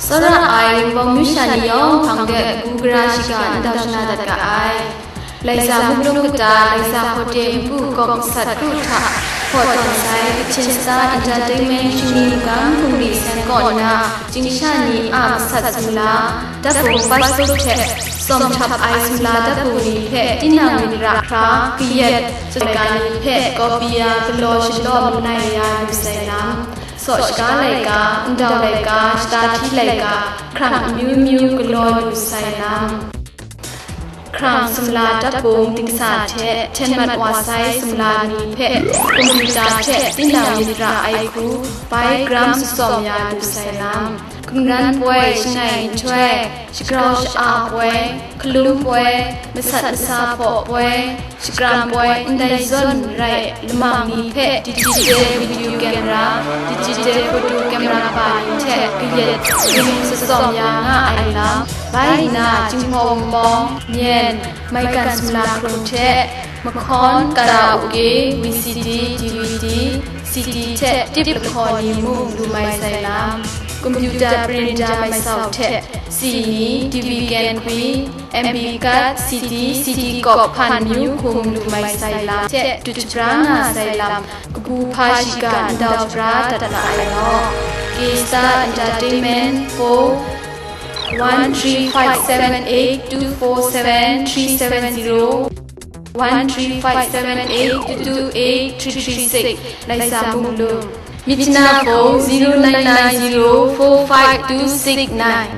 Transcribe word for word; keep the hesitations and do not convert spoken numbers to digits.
Tsawra ai Wunpawng myu sha ni yawng hpang de kabu gara shiga ndau shana dat ga ai. Laisa mung lung kata, laisa hpawde npu kawk masat kru hta hpaw tawn sai, Kachin Star Entertainment shingni magam hpungli seng kaw nna, Chyingsha ni a masat sumla, dap bung passport hte tsawm htap ai sumla dap bung ni hpe tinang myit ra hkra, kayat, laika ni hpe kawpi ya galaw shalaw malai ya lu sai lam, saw shaga laika, ndau laika, shata hti laika, hkrang amyu myu galaw lu sai lam. Hkrang sumla dap bung dingsa hte hten mat wa sai sumla ni hpe kompyuta hte tinang myit ra ai hku bai gram tsawm ya lu sai lam. Hkungran poi, shangai nhtoi, shagrau sha-a poi, hkalum poi, masat masa hpaw poi, shakram poi, ndai zawn rai lamang ni hpe digital video camera, digital photo camera ba ni hte kayat ring tsawm ya nga ai lam, bai nna Jinghpaw Wunpawng, Myen, maigan sumla hkrung hte, mahkawn, karaoke, V C D, D V D, C D hte tip lahkaw ni mung lu mai sai lam, computer printer mai sau hte, si ni, D V K N P, M P card, C D, C D kawk hpan myu hkum lu mai sai lam hte dut shabra nga sai lam, kabu hpa shiga ndau shabra dat nga ai law. K Star Entertainment phone, one three five seven eight two four seven three seven zero, one three five seven eight two two eight three three six, laisa mung lum. Myitkyina phone, zero nine nine zero four five two six nine.